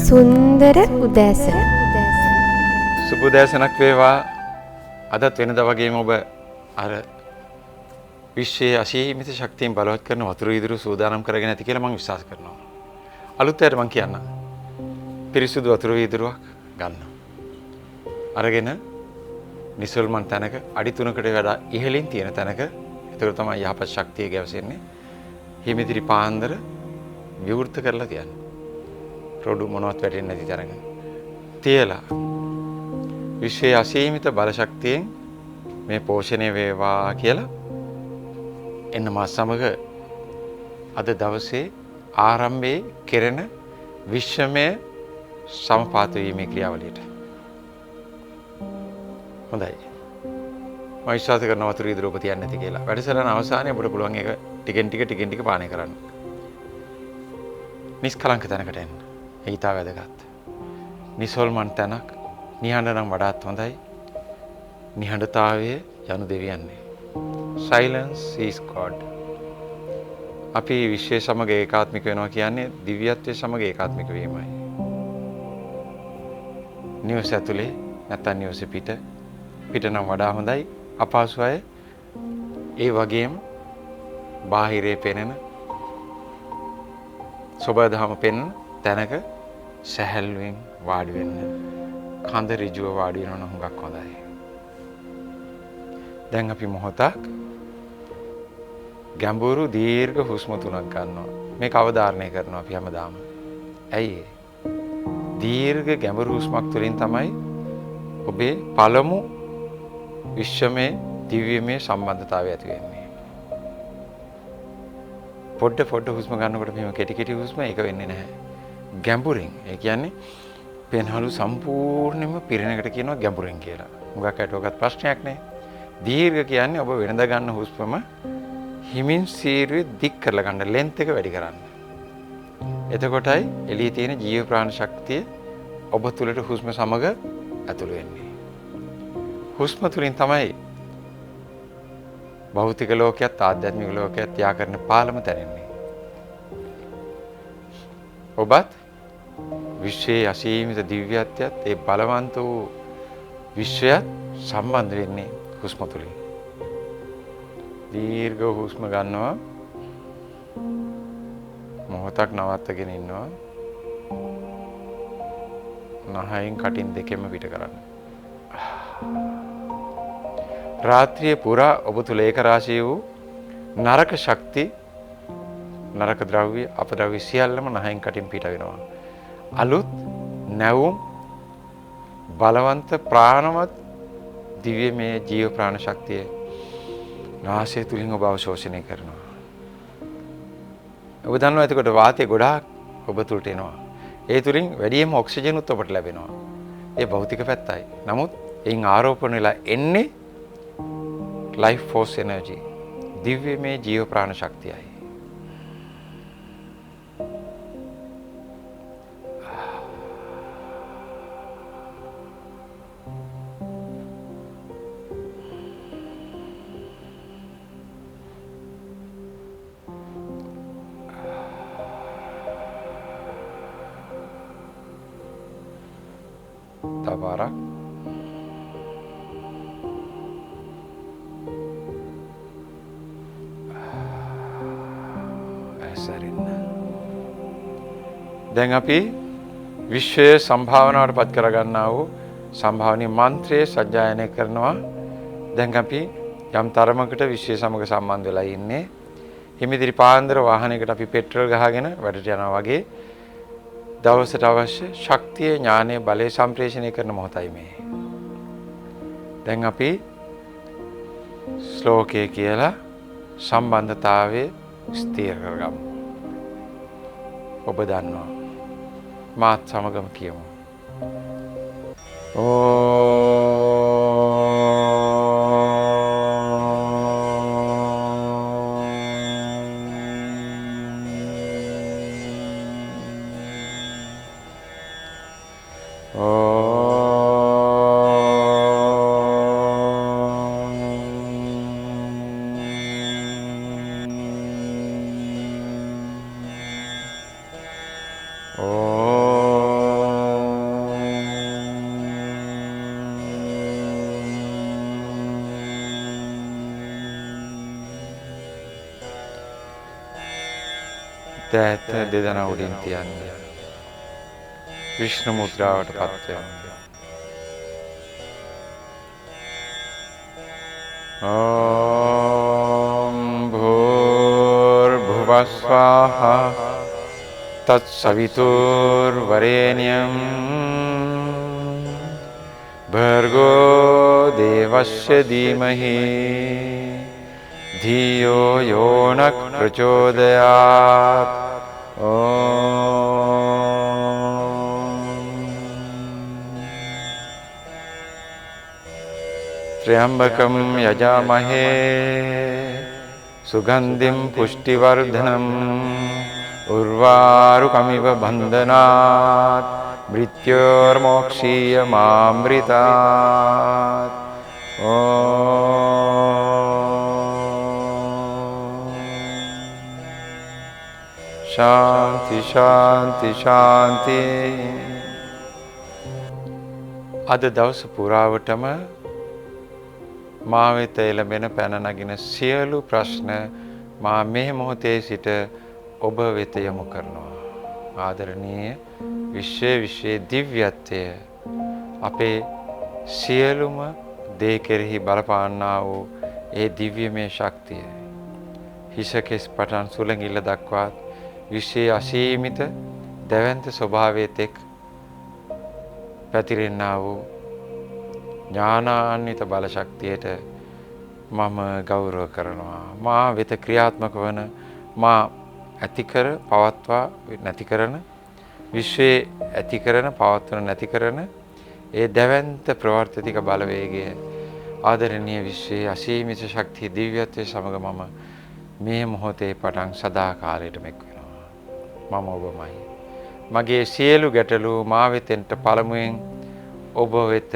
සුන්දර උදෑසන. සුබ උදෑසනක් වේවා. අදත් වෙනදා වගේම ඔබ අර විශ්වයේ අසීමිත ශක්තියෙන් බලවත් කරන වතුර වීදුරු සූදානම් කරගෙන ඇති කියලා මම විශ්වාස කරනවා. අලුත් අයට මම කියන්නම්. පිරිසුදු වතුර වීදුරුවක් ගන්න. අරගෙන නිසල්මන් තැනක අඩි 3කට වඩා ඉහළින් තියෙන තැනක, එතකොට තමයි යහපත් ශක්තිය ගැවසෙන්නේ. හිමිදිරි පාන්දර විවෘත කරලා තියන්න. රොඩු මොනවත් වැටෙන්නේ නැති තැනක තියලා විශ්වයේ අසීමිත බල ශක්තියෙන් මේ පෝෂණය වේවා කියලා එන්න මා සමග අද දවසේ ආරම්භයේ කෙරෙන විශ්වමය සමපාත වීමේ ක්‍රියාවලියට. හොඳයි. මම විශ්වාස කරනවා වතුර වීදුරුව ඔබ තියන්නේ නැති කියලා. වැඩසටහන අවසානයේ ඔබට පුළුවන් ඒක ටිකෙන් ටික ටිකෙන් ටික පානය කරන්න. නිස්කලංක තැනකට එන්න. ඒ ඉතා වැදගත්. නිසල්මන් තැනක්, නිහඬ නම් වඩාත් හොඳයි. නිහඬතාවය යනු දෙවියන්නේ. Silence is God. අපි විශ්වය සමග ඒකාත්මික වෙනවා කියන්නේ දිව්‍යත්වය සමග ඒකාත්මික වීමයි. නිවස ඇතුලේ නැත්නම් නිවස පිට, පිට නම් වඩා හොඳයි. අපහසු අය ඒ වගේම බාහිරේ පෙනෙන සොබාදහම පෙනෙන තැනක සැහැල්ලුවෙන් වාඩි වෙන්න. කඳ ඍජුව වාඩි වෙනවා නම් හුඟක් හොඳයි. දැන් අපි මොහොතක් ගැඹුරු දීර්ඝ හුස්ම තුනක් ගන්නවා. මේක අවධාරණය කරනවා අපි හැමදාම. ඇයි ඒ? දීර්ඝ ගැඹුරු හුස්මක් තුළින් තමයි ඔබේ පළමු විශ්වමය දිව්‍යමය සම්බන්ධතාවය ඇති වෙන්නේ. පොඩ පොඩ හුස්ම ගන්නකොට මෙහෙම කෙටි කෙටි හුස්ම ඒක වෙන්නේ නැහැ. ගැඹුරින්. ඒ කියන්නේ පෙන්හලු සම්පූර්ණයෙන්ම පිරෙන එකට කියනවා ගැඹුරින් කියලා. හුඟක් අයට ඔකත් ප්‍රශ්නයක් නේ. දීර්ඝ කියන්නේ ඔබ වෙනදා ගන්න හුස්මම හිමින් සීරුවේ දික් කරලා ගන්න, ලෙන්ත් එක වැඩි කරන්න. එතකොටයි එළියේ තියෙන ජීව ප්‍රාණ ශක්තිය ඔබ තුළට හුස්ම සමග ඇතුළු වෙන්නේ. හුස්ම තුළින් තමයි භෞතික ලෝකයත් ආධ්‍යාත්මික ලෝකයත් යා කරන පාලම තැනෙන්නේ. ඔබත් විශ්වයේ අසීමිත දිව්‍යත්වයත් ඒ බලවන්ත වූ විශ්වයත් සම්බන්ධ වෙන්නේ හුස්ම තුළින්. දීර්ඝ හුස්ම ගන්නවා, මොහොතක් නවත්තගෙන ඉන්නවා, නහයෙන් කටින් දෙකෙන්ම පිට කරන්න. රාත්‍රිය පුරා ඔබ තුළ ඒක රාශී වූ නරක ශක්ති, නරක ද්‍රව්‍ය, අපද්‍රව්‍ය සියල්ලම නහයෙන් කටින් පිට වෙනවා. අලුත් නැවුම් බලවන්ත ප්‍රාණවත් දිව්‍යමය ජීව ප්‍රාණ ශක්තිය නාසය තුලින් ඔබ අවශෝෂණය කරනවා. ඔබ දන්නවා එතකොට වාතය ගොඩාක් ඔබ තුළට එනවා. ඒ තුලින් වැඩියෙන්ම ඔක්සිජන් උත් ඔබට ලැබෙනවා. ඒ භෞතික පැත්තයි. නමුත් එයින් ආරෝපණය වෙලා එන්නේ ලයිෆ් ෆෝස් එනර්ජි, දිව්‍යමය ජීව ප්‍රාණ ශක්තියයි. තව පාරක්. දැන් අපි විශ්වය සම්භාවනාවට පත් කරගන්නා වූ සම්භාවනීය මන්ත්‍රය සජ්ජායනය කරනවා. දැන් අපි යම් තරමකට විශ්වය සමග සම්බන්ධ වෙලා ඉන්නේ. හිමිදිරි පාන්දර වාහනයකට අපි පෙට්‍රල් ගහගෙන වැඩට යනවා වගේ දවසට අවශ්‍ය ශක්තිය, ඥානය, බලය සම්ප්‍රේෂණය කරන මොහොතයි මේ. දැන් අපි ශ්ලෝකය කියලා සම්බන්ධතාවය ස්ථිර කරගමු. ඔබ දන්නවා. මාත් සමගම කියමු. ඕ දෑත දෙදන උඩින් තියන්න. විෂ්ණු මුද්‍රාවට පත් වෙන්න. ඕම් භූර්භුවಃ ස්වාහා තත්සවිතුර්වරේණ්‍යං භර්ගෝ දේවස්ය ධීමහි धियो यो नः प्रचोदयात्। त्र्यम्बकं यजामहे सुगन्धिं पुष्टिवर्धनम् उर्वारुकमिव बन्धनात् मृत्योर्मोक्षीयमामृतात्। ශාන්ති ශාන්ති ශාන්ති. අද දවස පුරාවටම මා වෙත එළඹෙන පැන නගින සියලු ප්‍රශ්න මා මේ මොහොතේ සිට ඔබ වෙත යොමු කරනවා. ආදරණීය විශ්වයේ දිව්‍යත්වය අපේ සියලුම දේ කෙරෙහි බලපාන්නා වූ ඒ දිව්‍යමය ශක්තිය හිස කෙස් පටන් සුළඟිල්ල දක්වාත් විශ්වයේ අසීමිත දැවැන්ත ස්වභාවයේ තෙක් පැතිරෙන්නා වූ ඥානාන්විත බල ශක්තියට මම ගෞරව කරනවා. මා වෙත ක්‍රියාත්මක වන, මා ඇති කර පවත්වා නැති කරන, විශ්වයේ ඇති කරන පවත්වන නැති කරන ඒ දැවැන්ත ප්‍රවර්තික බලවේගය ආදරණීය විශ්වයේ අසීමිත ශක්තිය දිව්‍යත්වයේ සමග මම මේ මොහොතේ පටන් සදා කාලයටම එක් වෙනවා. මම ඔබමයි. මගේ සියලු ගැටලු මා වෙතෙන්ට පළමුවෙන් ඔබ වෙත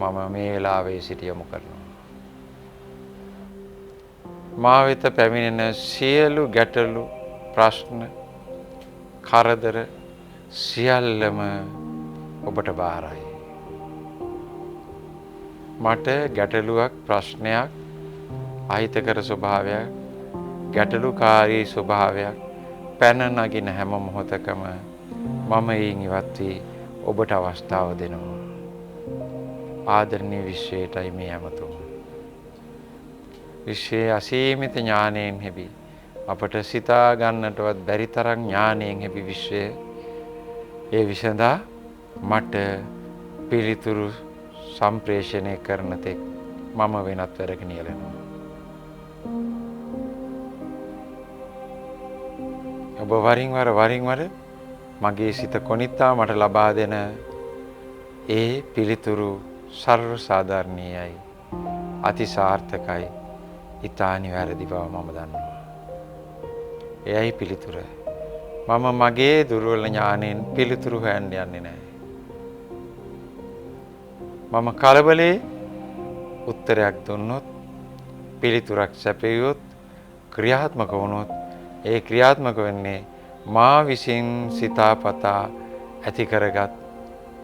මම මේ වෙලාවේ සිට යොමු කරනවා. මා වෙත පැමිණෙන සියලු ගැටලු, ප්‍රශ්න, කරදර සියල්ලම ඔබට බාරයි. මට ගැටලුවක්, ප්‍රශ්නයක්, අහිතකර ස්වභාවයක්, ගැටලුකාරී ස්වභාවයක් පැන නගින හැම මොහොතකම මම එයින් ඉවත් වී ඔබට අවස්ථාව දෙනවා. ආදරණීය විශ්වයටයි මේ ඇමතුම. විශ්වයේ අසීමිත ඥානයෙන් හෙබි, අපට සිතා ගන්නටවත් බැරි තරම් ඥානයෙන් හෙබි විශ්වය ඒ විසඳා මට පිළිතුරු සම්ප්‍රේෂණය කරන තෙක් මම වෙනත් වැඩක නියැලෙනවා. ඔබ වරින් වර වරින් වර මගේ සිත කොනිත්තා මට ලබා දෙන ඒ පිළිතුරු සර්ව සාධාරණීයයි, අති සාර්ථකයි, ඉතා නිවැරදි බව මම දන්නවා. එයයි පිළිතුර. මම මගේ දුර්වල ඥාණයෙන් පිළිතුරු හොයන්න යන්නේ නැහැ. මම කලබලේ උත්තරයක් දුන්නොත්, පිළිතුරක් සැපයුවොත්, ක්‍රියාත්මක වුණොත් ඒ ක්‍රියාත්මක වෙන්නේ මා විසින් සිතාපතා ඇති කරගත්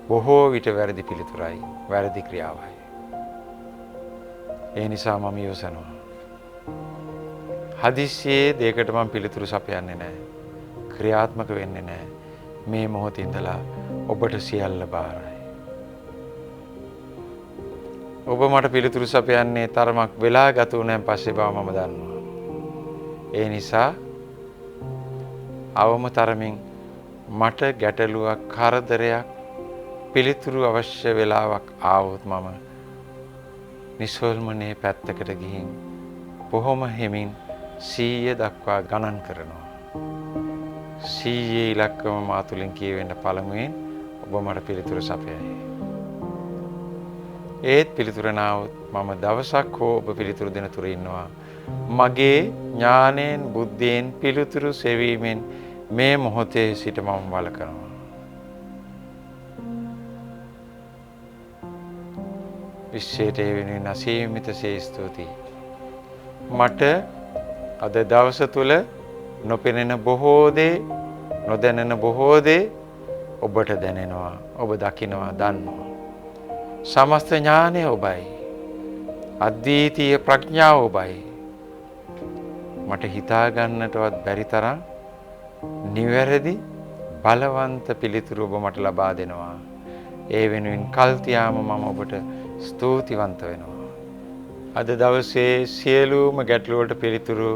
බොහෝ විට වැරදි පිළිතුරයි, වැරදි ක්‍රියාවයි. ඒ නිසා මම ඉවසනවා. හදිස්සියේ දෙයකට මම පිළිතුරු සපයන්නේ නැහැ. ක්‍රියාත්මක වෙන්නේ නැහැ. මේ මොහොතේ ඉඳලා ඔබට සියල්ල බාරයි. ඔබ මට පිළිතුරු සපයන්නේ තරමක් වෙලා ගත වුණාන් පස්සේ බව මම දන්නවා. ඒ නිසා අවම තරමින් මට ගැටලුවක්, කරදරයක්, පිළිතුරු අවශ්‍ය වෙලාවක් ආවොත් මම නිසල්මනේ පැත්තකට ගිහින් බොහොම හිමින් 100 දක්වා ගණන් කරනවා. 100 ඉලක්කම මා තුලින් කියවෙන්න පළමුවෙන් ඔබ මට පිළිතුරු සපයයි. ඒත් පිළිතුර නාවොත් මම දවසක් හෝ ඔබ පිළිතුරු දෙන තුරු ඉන්නවා. මගේ ඥාණයෙන් බුද්ධියෙන් පිළිතුරු සෙවීමෙන් මේ මොහොතේ සිට මම වළකනවා. විශ්වයට ඒ වෙනුවෙන් අසීමිත සේ ස්තුතියි. මට අද දවස තුල නොපෙනෙන බොහෝ දේ, නොදැනෙන බොහෝ දේ ඔබට දැනෙනවා, ඔබ දකිනවා, දන්නවා. සමස්ත ඥානය ඔබයි. අද්විතීය ප්‍රඥාව ඔබයි. මට හිතා ගන්නටවත් බැරි තරම් නිවැරදි බලවන්ත පිළිතුරු ඔබ මට ලබා දෙනවා. ඒ වෙනුවෙන් කල් තියාම මම ඔබට ස්තුතිවන්ත වෙනවා. අද දවසේ සියලුම ගැටලු වලට පිළිතුරු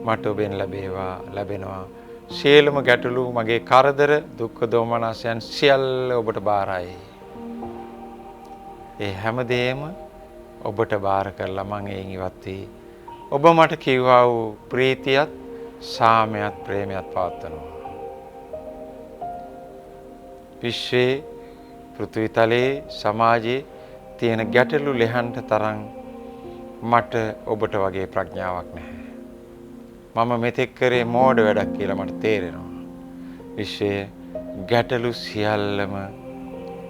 මට ඔබෙන් ලැබෙනවා. සියලුම ගැටලු, මගේ කරදර, දුක්ඛ දෝමනසයන් සියල්ල ඔබට බාරයි. ඒ හැමදේම ඔබට බාර කරලා මං එයින් ඉවත් වී ඔබ මට කිව්වා වූ ප්‍රීතියත් සාමයත් ප්‍රේමයත් පවත්වනවා. විශ්වයේ පෘථිවි තලයේ සමාජයේ තියෙන ගැටලු ලෙහන්ට තරම් මට ඔබට වගේ ප්‍රඥාවක් නැහැ. මම මෙතෙක් කරේ මෝඩ වැඩක් කියලා මට තේරෙනවා. විශ්වයේ ගැටලු සියල්ලම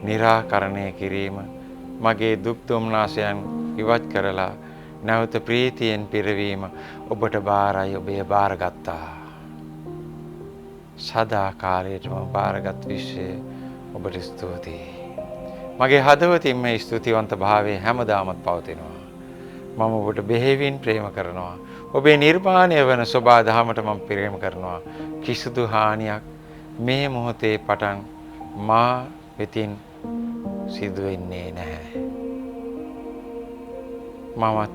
නිරාකරණය කිරීම, මගේ දුක් දුම්නාසයන් ඉවත් කරලා නැවත ප්‍රීතියෙන් පිරවීම ඔබට බාරයි. ඔබේ බාරගත්තා. සදා කාලයටම බාරගත් විශ්වය ඔබට ස්තුතියි. මගේ හදවතින් මේ ස්තුතිවන්ත භාවය හැමදාමත් පවතිනවා. මම ඔබට බෙහෙවින් ප්‍රේම කරනවා. ඔබේ නිර්මාණය වන සෝබා දහමට මම ප්‍රේම කරනවා. කිසිදු හානියක් මේ මොහොතේ පටන් මා වෙතින් සිදු වෙන්නේ නැහැ. මමත්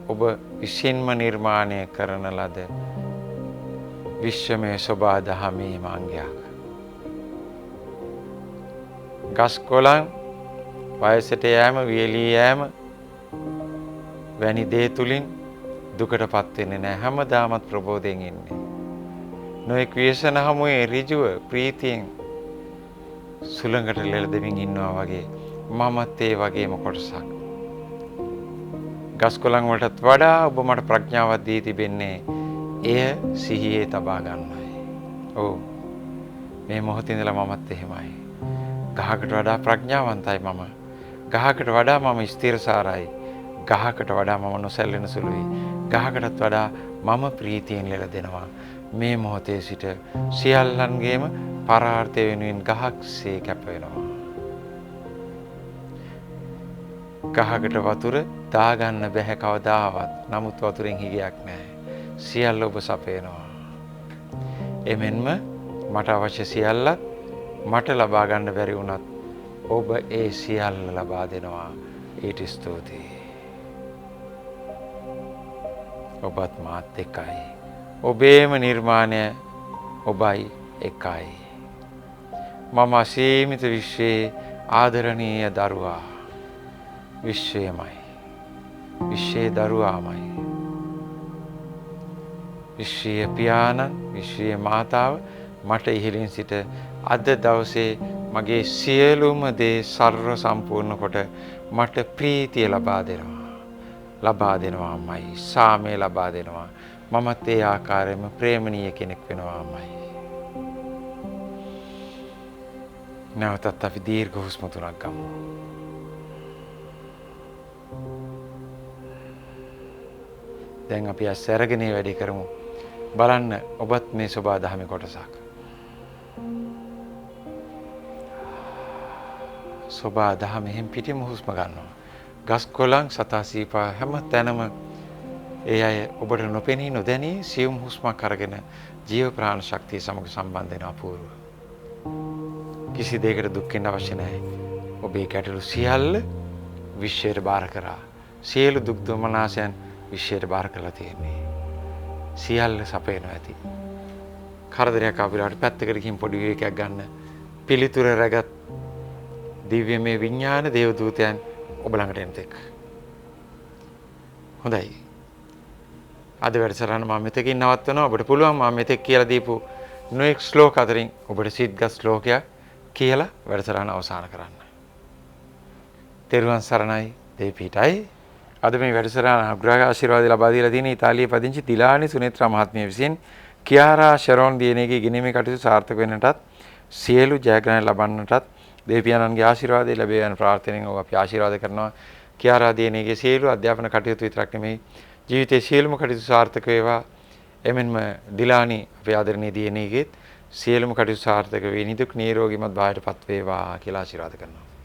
ඔබ විසින්ම නිර්මාණය කරන ලද විශ්වමය සෝබා දහමේ අංගයක්. ගස් කොළන් වයසට යෑම, වියලී යෑම වැනි දේ තුලින් දුකටපත් වෙන්නේ නැහැ. හැමදාමත් ප්‍රබෝධයෙන් ඉන්නේ. නොයෙක් ව්‍යසන හමුවේ ඍජුව ප්‍රීතියෙන් සුළඟට ලෙලදෙමින් ඉන්නවා වගේ මමත් ඒ වගේම කොටසක්. ගස් කොළන් වලටත් වඩා ඔබ මට ප්‍රඥාවක් දී තිබෙන්නේ එය සිහියේ තබා ගන්නයි. ඔව්, මේ මොහොතේ ඉඳලා මමත් එහෙමයි. ගහකට වඩා ප්‍රඥාවන්තයි මම. ගහකට වඩා මම ස්ථිරසාරයි. ගහකට වඩා මම නොසැලෙන සුළුයි. ගහකටත් වඩා මම ප්‍රීතියෙන් ලෙලදෙනවා. මේ මොහොතේ සිට සියල්ලන්ගේම පරාර්ථය වෙනුවෙන් ගහක්සේ කැප වෙනවා. ගහකට වතුර දාගන්න බැහැ කවදාවත්. නමුත් වතුරෙන් හිගයක් නැහැ. සියල්ල ඔබ සපයනවා. එමෙන්ම මට අවශ්‍ය සියල්ලත් මට ලබා ගන්න බැරි වුණත් ඔබ ඒ සියල්ල ලබා දෙනවා. ඊට ස්තුතියි. ඔබත් මාත් එකයි. ඔබේම නිර්මාණය ඔබයි එකයි. මම අසීමිත විශ්වයේ ආදරණීය දරුවා. විශ්වයමයි. විශ්වයේ දරුවාමයි. විශ්වයේ පියාණන්, විශ්වයේ මාතාව මට ඉහළින් සිට අද දවසේ මගේ සියලුම දේ සර්ව සම්පූර්ණ කොට මට ප්‍රීතිය ලබා දෙනවා. ලබා දෙනවාමයි. සාමය ලබා දෙනවා. මමත් ඒ ආකාරයෙන්ම ප්‍රේමණීය කෙනෙක් වෙනවාමයි. නැවතත් අපි දීර්ඝ හුස්ම තුනක් ගමු. දැන් අපි ඇස් අරගෙන වැඩි කරමු. බලන්න ඔබත් මේ සෝබා දහමේ කොටසක්. සෝබා දහම එහෙම් පිටින්ම හුස්ම ගන්නවා. ගස් කොළන් සතා සීපා හැම තැනම ඒ අය ඔබට නොපෙනී නොදැනී සියුම් හුස්මක් අරගෙන ජීව ප්‍රාණ ශක්තිය සමග සම්බන්ධ වෙන අපූර්ව. කිසි දෙයකට දුක් වෙන්න අවශ්‍ය නැහැ. ඔබේ ගැටලු සියල්ල විශ්වයට බාර කරා. සියලු දුක් දුමනාසයන් විශ්වයට බාර කරලා තියෙන්නේ. සියල්ල සපයනවා ඇති. කරදරයක් ආපු වෙලාවට පැත්තකට ගිහින් පොඩි විවේකයක් ගන්න. පිළිතුර රැගත් දිව්‍යමය විඥාන දේවදූතයන් ඔබ ළඟට එන තෙක්. හොඳයි. අද වැඩසටහන මම මෙතකින් නවත්වනවා. ඔබට පුළුවන් මම මෙතෙක් කියලා දීපු නොඑක් ශ්ලෝක අතරින් ඔබට සිත්ගත් ශ්ලෝකයක් කියලා වැඩසටහන අවසන් කරන්න. තෙරුවන් සරණයි, දෙවිපිහිටයි. අද මේ වැඩසටහන අනුග්‍රහ ආශිර්වාද ලබා දීලා තියෙන ඉතාලියේ පදිංචි දිලානි සුනේත්‍රා මහත්මිය විසින් කියාරා ෂරෝන් දියණියගේ ඉගෙනීමේ කටයුතු සාර්ථක වෙන්නටත් සියලු ජයග්‍රහණ ලබන්නටත් දෙවියන්ගේ ආශිර්වාදය ලැබේවා යන ප්‍රාර්ථනාවෙන් ඔබ අපි ආශිර්වාද කරනවා. කියාරා දියණියගේ සියලු අධ්‍යාපන කටයුතු විතරක් නෙමෙයි ජීවිතයේ සියලුම කටයුතු සාර්ථක වේවා. එමෙන්ම දිලානි අපේ ආදරණීය දියණියගේත් සියලුම කටයුතු සාර්ථක වේ, නිදුක් නිරෝගීමත් භාවයට පත් වේවා කියලා ආශිර්වාද කරනවා.